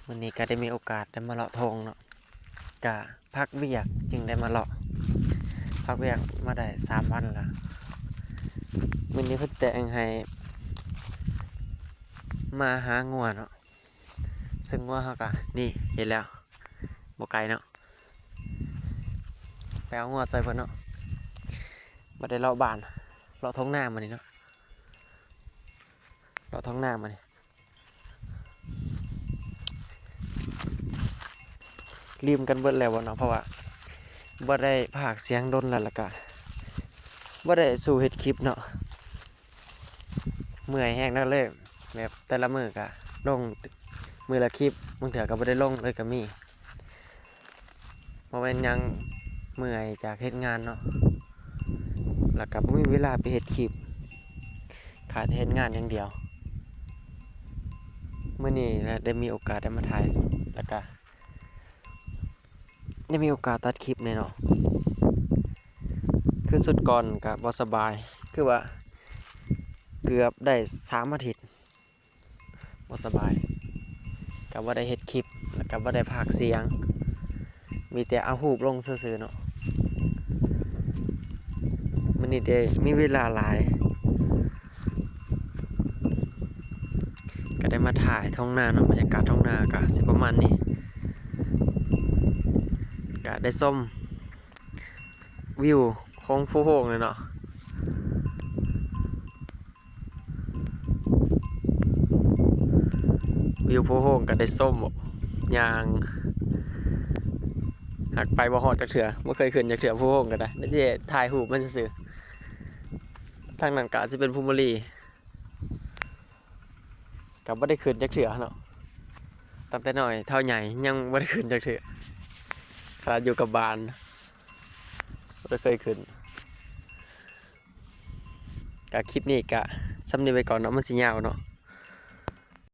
ມື້ນີ້ກໍໄດ້ມີໂອກາດໄດ້ມາເລາະທົ່ງເນາະ ກະພັກວຽກຈຶ່ງໄດ້ມາເລາະ ພັກວຽກມາໄດ້ສາມວັນລະ. ມື້ນີ້ເພິ່ນແຈ້ງໃຫ້ມາຫາງົວເນາະ ເຊິ່ງງົວເຮົາກະນີ້ເຫັນແລ້ວ ບໍ່ໄກເນາະ ໄປເອົາງົວໃສ່ເພິ່ນເນາະ. ບໍ່ໄດ້ເລາະບ້ານ ເລາະທົ່ງນາມື້ນີ້ເນາະ ເລາະທົ່ງນາມື້ນີ້. ລືມກັນເບິດແລ້ວບໍ່ເນາະ ເພາະວ່າບໍ່ໄດ້ພາກສຽງດົນແລ້ວ ແລ້ວກະບໍ່ໄດ້ສູ້ເຮັດຄລິບເນາະ ເມື່ອຍແຮງເນາະ ເລີຍແບບແຕ່ລະມື້ກະລົງມື້ລະຄລິບ ບາງເທື່ອກະບໍ່ໄດ້ລົງເລີຍກະມີ. ບໍ່ແມ່ນຫຍັງ ເມື່ອຍຈາກເຮັດງານເນາະ ແລ້ວກະບໍ່ມີເວລາໄປເຮັດຄລິບ ຂາຍແຕ່ເຮັດງານຢ່າງດຽວ. ມື້ນີ້ລະໄດ້ມີໂອກາດໄດ້ມາຖ່າຍ ແລ້ວກະໄດ້ມີໂອກາດຕັດຄລິບແດ່ເນາະ. ຄືຊຸດກ່ອນກະບໍ່ສະບາຍ ຄືວ່າເກືອບໄດ້ສາມອາທິດ ບໍ່ສະບາຍ ກະບໍ່ໄດ້ເຮັດຄລິບ ແລ້ວກະບໍ່ໄດ້ພາກສຽງ ມີແຕ່ເອົາຮູບລົງຊື່ໆເນາະ. ມື້ນີ້ໄດ້ມີເວລາຫຼາຍ ກະໄດ້ມາຖ່າຍທົ່ງນາເນາະ ບັນຍາກາດທົ່ງນາກະຊິປະມານນີ້ ກະໄດ້ຊົມວິວຂອງພູໂຮງເລີຍເນາະ. ວິວພູໂຮງກະໄດ້ຊົມ ຍ່າງ ຫາກໄປບໍ່ຮອດຈັກເທື່ອ ບໍ່ເຄີຍຂຶ້ນຈັກເທື່ອ ພູໂຮງກະໄດ້ ໄດ້ແຕ່ຖ່າຍຮູບມາຊື່ໆ. ທາງນັ້ນກະຊິເປັນພູມະລີ ກະບໍ່ໄດ້ຂຶ້ນຈັກເທື່ອເນາະ ຕັ້ງແຕ່ນ້ອຍເທົ່າໃຫຍ່ຍັງບໍ່ໄດ້ຂຶ້ນຈັກເທື່ອ ຂະໜາດຢູ່ກັບບ້ານບໍ່ໄດ້ເຄີຍຂຶ້ນ. ກະຄລິບນີ້ກະສ່ຳນີ້ໄວ້ກ່ອນເນາະ ມັນຊິຍາວເນາະ.